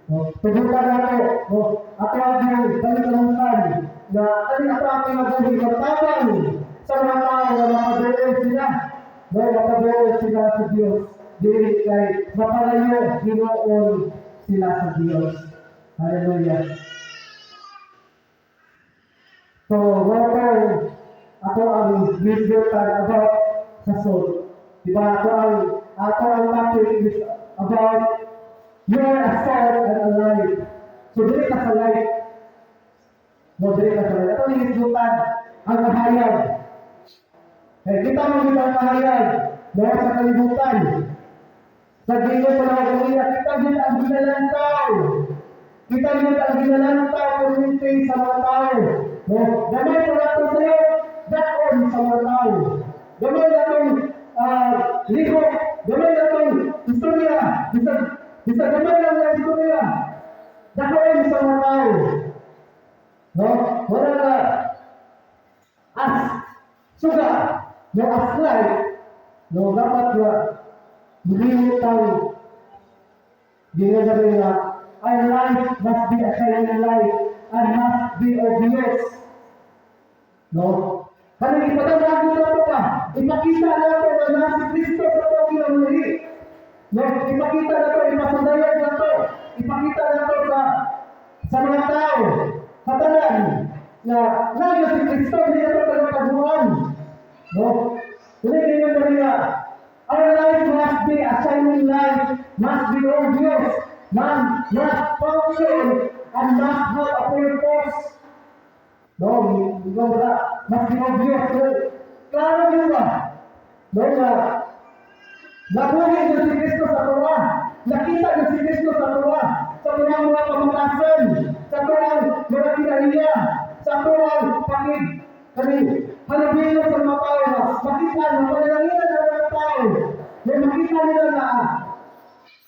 No? Tugutan nato, no? Ato ang balikalungkan na kani ato ang kinabuhi magtabang sa mga tao na mapaduol sila, no? Mapaduol sila sa Diyos. Dili kay mapalayo hinuon sila sa Diyos. Hallelujah. So, water, ako ang hisgutan about sa salt. Diba? Ako ang topic is about you're a salt and a light. So, dili ka sa light. No, dili ka sa light. Ito yung hisgutan, ang kahayag. Eh, kita mo kita ang kahayag no, sa kalibutan. Sa Ginoo pa lang kanina, kita din ang ginalantaw. Kita din ang ginalantaw community sa mga tao. No, gamay ko nato sa'yo, dakon sa mga tao. Gamay natong lihok, gamay natong istorya, bisag gamay lang na istorya. Dakon sa mga tao. No? Wala na as suga, no, as light, no, dapat nga muliwat tayo. Ginagawa nga, our life must be a shining light and must be obvious. No? Kani ipatawag nato pa, ipakita nato na na si Kristo sa atong kinabuhi. No? Ipakita nato, ipasundayag nato, ipakita nato sa mga tao, sa tanan, na nayo si Kristo, hindi nato tagataguan. No? Ulitin nyo na, our life must be a shining light, must be obvious, must function, and must have a purpose. No, di ba? Must be obvious. Klaro yun ba? No, na nabuhi niyo si Kristo sa tuwa. Nakita niyo si Kristo sa tuwa. Sa mga pamatasan, sa tuwang mga kinaiya, sa tuwang pakig, kani, halabilo sa mga tao, makita na panalanginan ng mga tao, may nila na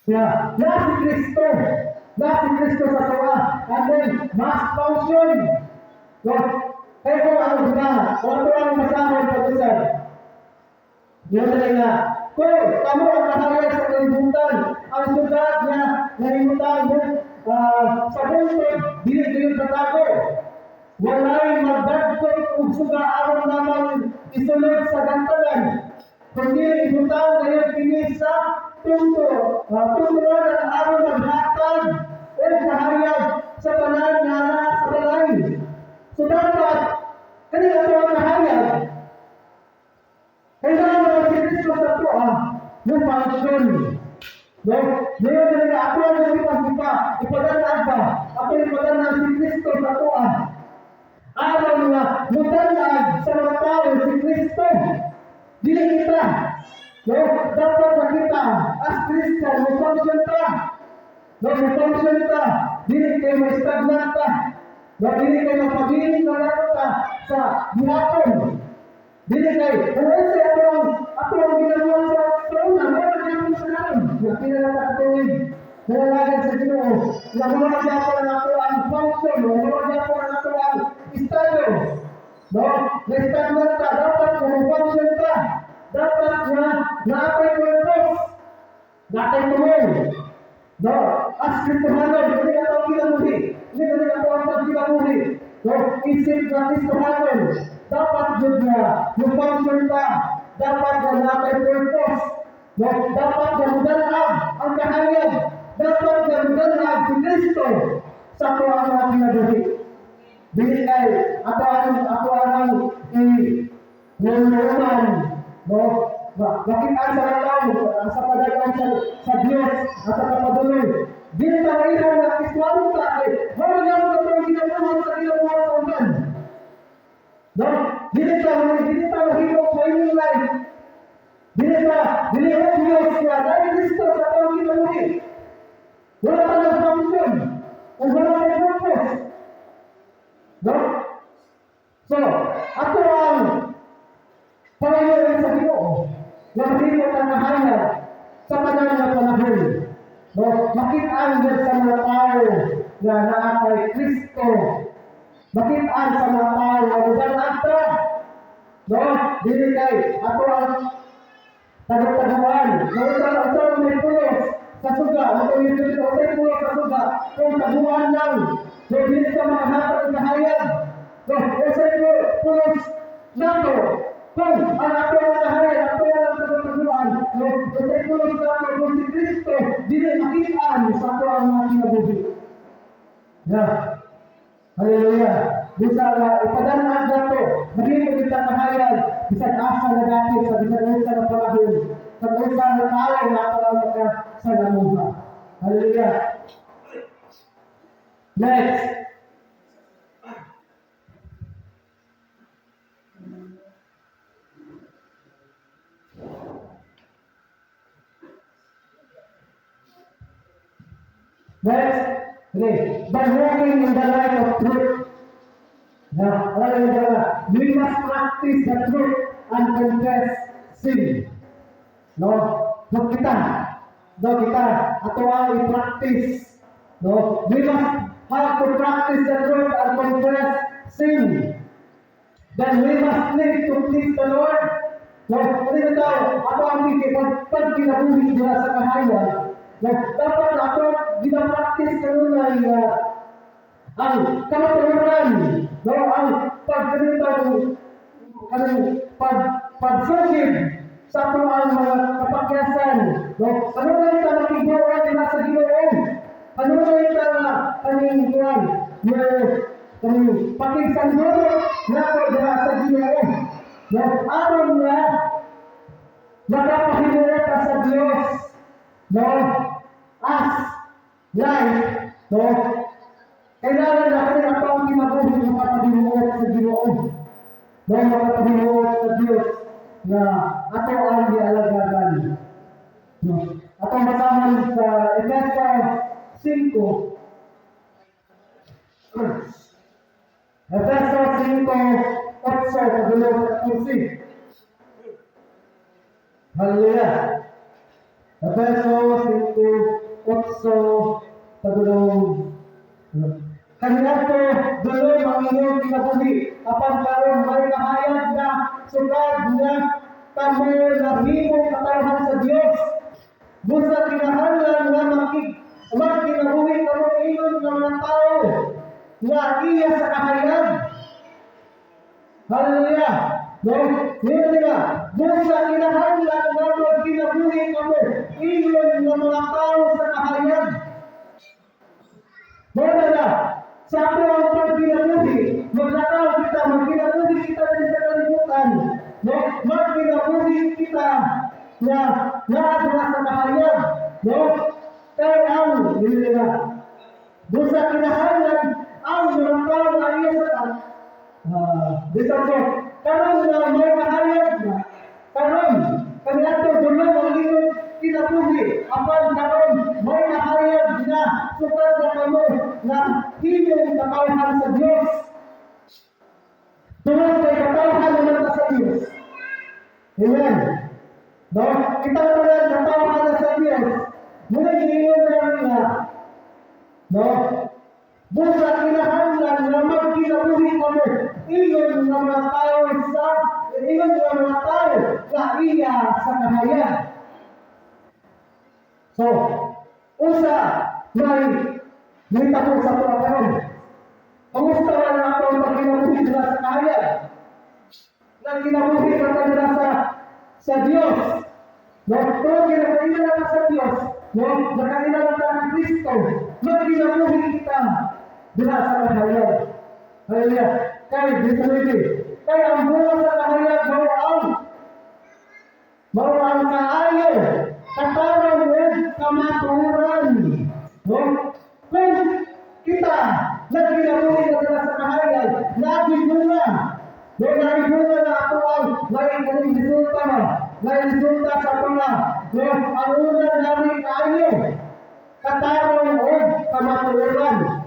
yeah, na si Kristo. Na si Kristo sa tuwa. And then, must function. No? Kaya kung ano ba, kung ato ang masahol pag-usap, yun na nga, kung kamo ang kahayag sa kalibutan, ang syudad nga nahimutang sa buntod, dili dili katago. Walay magdagkot og suga aron lamang isulod sa gantalan. Kundi ibutang ngayon kini sa punto, tuntuan ang aron maghatag o kahayag sa tanan nga naa sa balay. So dapat, kani ato ang kahayag, kailangan naman si Kristo sa tuwa, yung function. No? Ngayon na nga, ako ang ipagpita, ipadanag ba? Ako ipadanag si Kristo sa tuwa. Aron nga, mudanag sa mga tao si Kristo. Dili kita. No? Dapat makita, as Christian, may function ta. No, may function ta. Dili kay may stagnant ta. No, dili kay mapabilin na nato ta sa gihapon. Dili kay, kung unsa ato ang ginagawa sa una, wala na gyapon sa karon. Na pila na ka tuig, nanalagad sa Ginoo. Na wala gyapon ang ato ang function, wala gyapon ang ato ang estado. No, na stagnant ta, dapat na may function ta. Dapat na naatay purpose. Naatay tumong. No, as Kristohanon, hindi na ito ang kinabuhi. Hindi na ito ang pagkinabuhi. No, isip na Kristohanon, dapat jud na yung function ta, dapat na naatay purpose. No, dapat na mudanag ang kahayag. Dapat na mudanag si Kristo sa ato ang mga kinabuhi. Dili kay ato ang i nulungan, no? Makita sa tao, sa padayon sa Dios at sa kapadulong. Dili ta maihan nga Kristohanon ta kay mao na ang atong ginabuhat sa ginabuhat sa uban. No? Dili ta mahimo sa inyong life. Dili ta dili obvious nga dahil Kristo sa atong kinabuhi. Wala ta ng function. O wala ta purpose. No? So, ato ang pangayoon sa Ginoo nga mahimo ta mahayag sa tanan nga panahon. No, makit-an gyud sa mga tao nga naa kay Kristo. Makit-an sa mga tao nga mudanag ta. No, dili kay ato ang tagutaguan. No, unsa may pulos sa suga, ato yung unsay pulos sa suga, kung taguan lang, no, dili ka makahatag og kahayag. No, unsay pulos nato, kung ang ato ang kahayag, ato ang tagutaguan, no, unsay pulos nato kung si Kristo dili makit-an sa ato ang mga kinabuhi. Yeah. Hallelujah. Bisa nga ipadanag nato, mahimo kita mahayag bisan asa na dapit sa bisan unsa nga panahon, sa unsa nga tao nga ato ang makasalamuha. Hallelujah. Next. Next. Okay. By walking in the light of truth. Now, hallelujah. We must practice the truth and confess sin. No? No kita. No kita. Ato ang i-practice. No? We must have to practice the truth and confess sin. Then we must live to please the Lord. No? Kasi ito, ato ang pag kinabuhi nila sa kahayag, no? Dapat ato gina-practice kanunay ang kamatuoran, no, ang pagkanitang kanang pagsugid sa ato ang mga kapakyasan, no, ano na ta makigbuhat nila sa Ginoo, ano na ta nga kaning kuan, no, kaning pakigsanduro nato dira sa Ginoo, no, aron nga makapahimuot ta sa Dios, no, as life, no. Kailangan na kami ang taong kinabuhi makapaghimuot sa Ginoo. No, makapaghimuot sa Dios na ato ang gialagaran. No. Atong basahan sa Efeso 5. Efeso 5, 8, padulong 14. Hallelujah. Efeso 5:8 padulong. Kaniadto dulom ang inyong kinabuhi, apan karon may kahayag na sukad nga kamo nahimong katawhan sa Dios. Busa kinahanglan nga magkinabuhi kamo ingon nga mga tao nga iya sa kahayag. Hallelujah! No? Yun nila. Busa kinahanglan nga magkinabuhi kamo ingon nga mga tao sa kahayag. Mao na, sa ato ang pagkinabuhi, maglakaw kita, magkinabuhi kita din sa kalibutan. No? Magkinabuhi kita na naa sa kahayag. No? Kaya ang, yun nila, busa kinahanglan ang mga tao na iya sa dito po, karon na may kahayag na, karon, kaniadto dulom ang inyong kinabuhi, apan karon may nahayag na, sukad na kamo, nahimong katawhan sa Dios. Tungod kay katawhan naman ta sa Dios. Amen. No? Kita naman katawhan na sa Dios. Muna giingon na nga, no? Busa kinahanglan nga magkinabuhi kamo ingon nga mga tao nga iya sa kahayag. So, usa may nahitabo sa ato karon? Kamusta man ang atong pagkinabuhi dira sa kahayag? Nagkinabuhi ka ta dira sa Dios. No, pero kinakaila na sa Dios, no, nakaila na ta kang Kristo, magkinabuhi kita dira sa kahayag. Hallelujah. Kay dito nito. Kay ang bunga sa kahayag mao ang kaayo, katarong ug kamatuoran. No? Kung kita nagkinabuhi na dira sa kahayag, naay bunga. No, naay bunga na ato ang may kaning resulta no. May resulta sa bunga. No, ang una namin kaayo, katarong ug kamatuoran.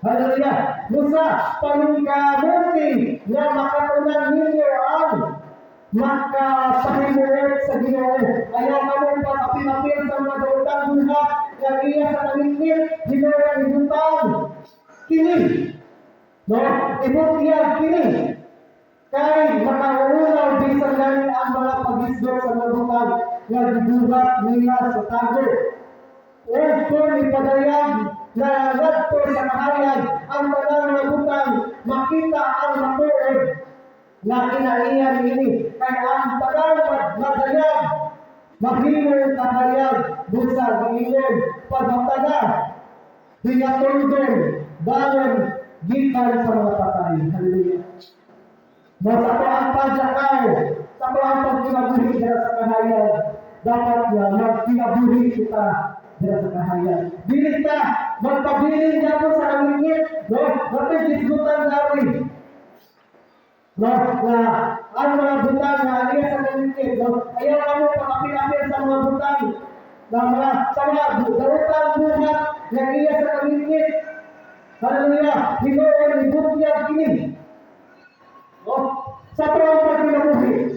Hallelujah. Busa, paningkamuti nga makatunan ninyo ang makapahimuot sa Ginoo. Ayaw kamo pag-apil-apil sa mga daotang buhat nga iya sa kalingkit, Ginoo ang ibutang. Kini. No? Ibutyag kini. Kay makauulaw bisan gani ang mga paghisgot sa mga butang nga gibuhat nila sa tago. Ug kung ipadayag na ngadto sa kahayag ang tanang mga butang, makita ang matuod na kinaiyan niini. Kay ang tanang madayag, mahimong kahayag, busa giingon, pagmataga, hinatuldon, bangon, gikan sa mga patay. Hallelujah. No, sa ang paglakaw, sa ang pagkinabuhi dira sa kahayag, dapat nga magkinabuhi kita dira sa kahayag. Dili ta magpabilin gyapon sa kalingkit, no? Natay gisgutan namin. No, na ang mga butang na iya sa kalingkit, no? Ayaw kamo pag-apil-apil sa mga butang na mga sa mga daotang buhat nga iya sa kalingkit. Hallelujah! Hinuon ibutyag kini. No? Sa tuwang pagkinabuhi,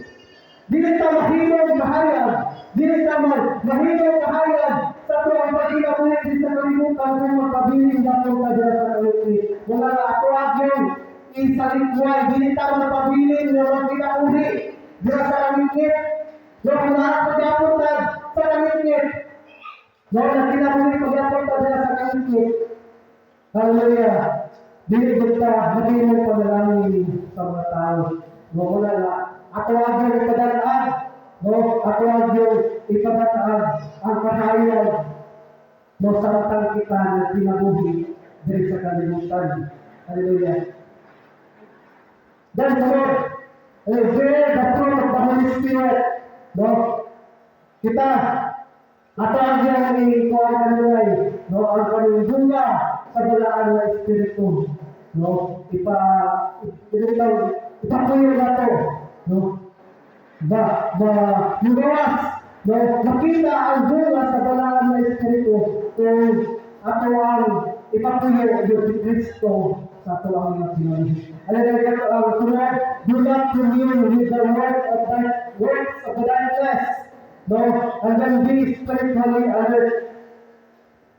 dili ta mahimong kahayag, dili ta mahimong kahayag sa tuwang pagkinabuhi di sa kalibutan kung magpabilin gyapon ta dira sa kalingkit. Wala na ato agyong isalikway, dili ta magpabilin nga magkinabuhi dira sa kalingkit. No, kung naa pagyapon ta sa kalingkit, no, nagkinabuhi pagyapon ta dira sa kalingkit. Hallelujah. Dili gud ta mahimong panalangin sa mga tao. No, wala na. Ato agyong ipadal-an. No, ato agyong ipadal-an ang kahayag. No, samtang kita nagkinabuhi diri sa kalibutan. Hallelujah. Then the Lord, bear the fruit of the Holy Spirit. No, kita ato agyong ikuha kanunay, no, ang kaning bunga sa balaan nga Espiritu. No, ipapuyo nato, no? Ba, ba, mugawas, no? Makita ang bunga sa balaan nga Espiritu kung ato ang ipapuyo yung si Kristo sa ato ang mga kinabuhi. Alam niyo ang sunod, do not commune with the works of the darkness. No? And then be spiritually alert.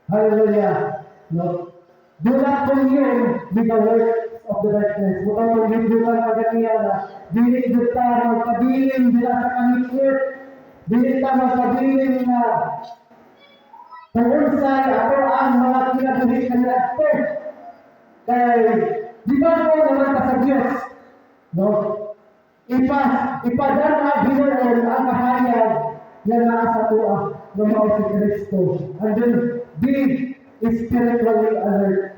Hallelujah. No? Do not commune with the works of the darkness. Butang pagbibukan kaganiya na dili jud ta magpabilin dira sa kahikit. Dili ta magpabilin na kung unsay ato ang mga kinabuhi kaniadto. Kay di ba mo naman ta sa Diyos? No? Ipadama hinuon ang kahayag nga naa sa atoa nga mao si Kristo. And then be spiritually alert.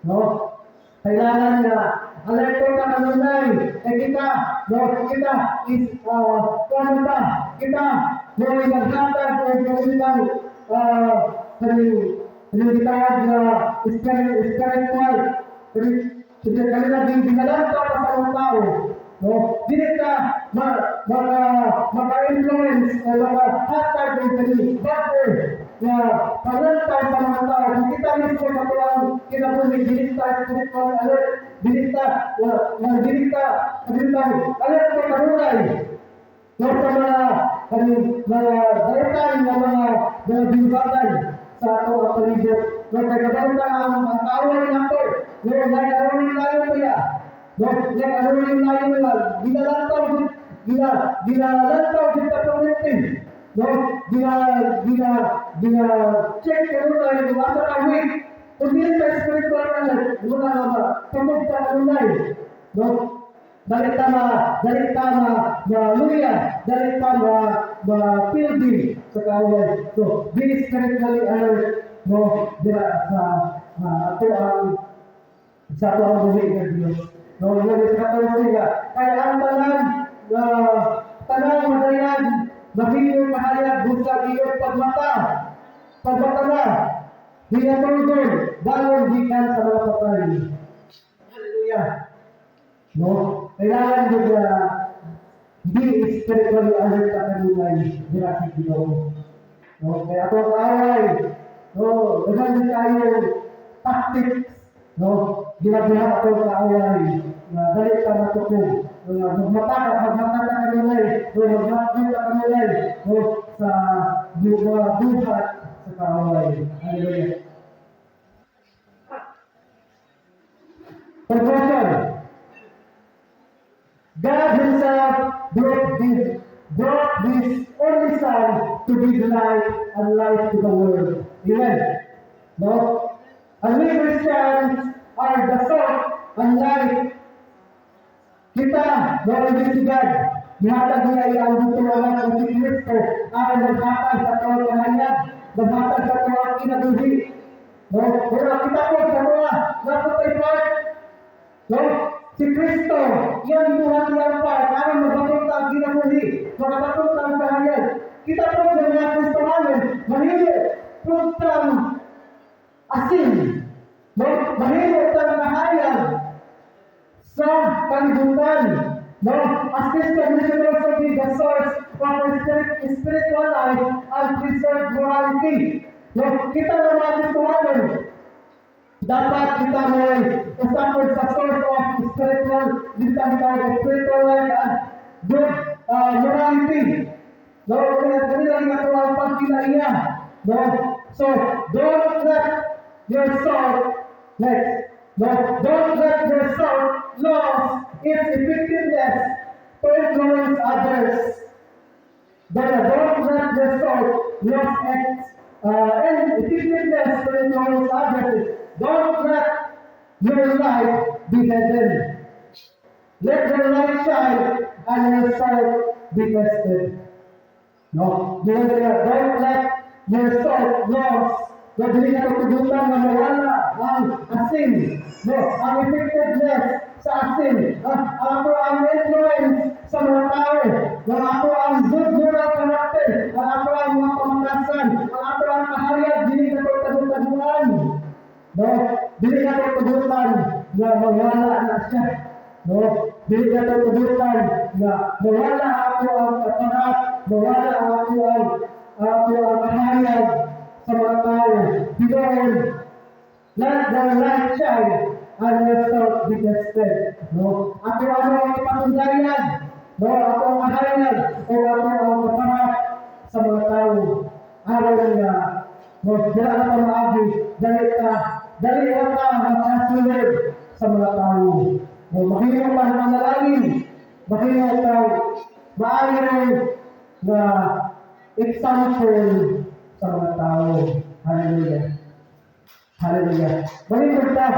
No? Kailangan na alerto ka kanunay. Kay kita, no, kita is ano ta? Kita no naghatag o kanilang kaning kaning gitawag na spiritual kaning kanila din ginalantaw pa sa mga tao. No? Dili ka maka-influence o makahatag og kaning bago nga pangantaw sa mga tao. Kung kita mismo sa atoang kinabuhi, dili ta spiritual alert, dili ta alert sa kanunay. No, sa mga kaning mga daytan nga mga binuhatan sa ato ang palibot. No, kay kabalo ta ang kaaway nato. No, nag-aroling tayo kaya. No, nag-aroling tayo nila. Ginalantaw jud ta pamitin. No, gina gina gina check kanunay kung asa ka weak. Kung dili ta spiritual alert, wala nga ba, tumog ta kanunay. No, dali ta ma maluya, dali ta ma ma-pildi sa kaaway. So, be spiritually alert, no, dira sa ato ang buhi ng Diyos. No, yun sa 14 nga. Kaya ang tanan madayag, mahimong mahayag busa iyong pagmata. Pagmata na, hinatulgon, bangon gikan sa mga patay. Hallelujah. No? Kailangan din na be spiritually alert ka kanunay dira sa Ginoo. No? Kaya ato ang kaaway, no, daghan din tayo tactics, no, ginabuhat ato ang kaaway na dali ta matukog. No, magmata ka kanunay, no, magmata ka kanunay, no, sa mga buhat sa kaaway. Hallelujah. Conclusion. God Himself brought this only Son to give light and life to the world. Amen. No? And we Christians are the salt and light. Kita, glory be to God. Nihatag niya iyang bugtong anak si Kristo ang naghatag sa atoang kahayag, naghatag sa atoang kinabuhi. No? Pero kita po sa mga naputay part, no? Si Kristo, iyang buhat iyang part, aron mabaton ta ang kinabuhi, makabaton ta ang kahayag. Kita po sa mga Kristohanon, mahimo pud tang asin, no? Mahimo tang kahayag sa kalibutan. No? As Christian, we should also be the source of our spiritual life and preserve morality. No? Kita na mga Kristohanon, dapat kita may usapon sa source of spiritual, dito ang tawag, spiritual life and good morality. No, kaya kanila nga ito ang pagkinaiya. No? So, don't let your salt, next, no, don't let your salt lose its effectiveness to influence others. But don't let your salt lose its and effectiveness to influence others. Don't let your light be hidden. Let your light shine and your salt be tested. No? Don't let your salt lose. No, dili ka tugutan na mawala ang asin. No, ang effectiveness sa asin. Ang ato ang influence sa mga tao. Ang ato ang good moral character. Ang ato ang mga pamatasan. Ang ato ang kahayag. Dili ka tagutan. No? Dili ka tugutan na mawala na siya. No? Dili ka tugutan na mawala ato ang kaparat, mawala ato ang kahayag sa mga tao. Bigoon, let the light shine and your salt be tested. No? Ato ano ang ipatundayan? No? Ato ang kahayag o ato ang kaparat sa mga tao. Aron nga, no, dira na pa maagi, dali ka, dali ra ka makasulod sa mga tao. No, mahimo pa manalangin, mahimo ka maayo na example sa mga tao. Hallelujah. Hallelujah. Manindog ta.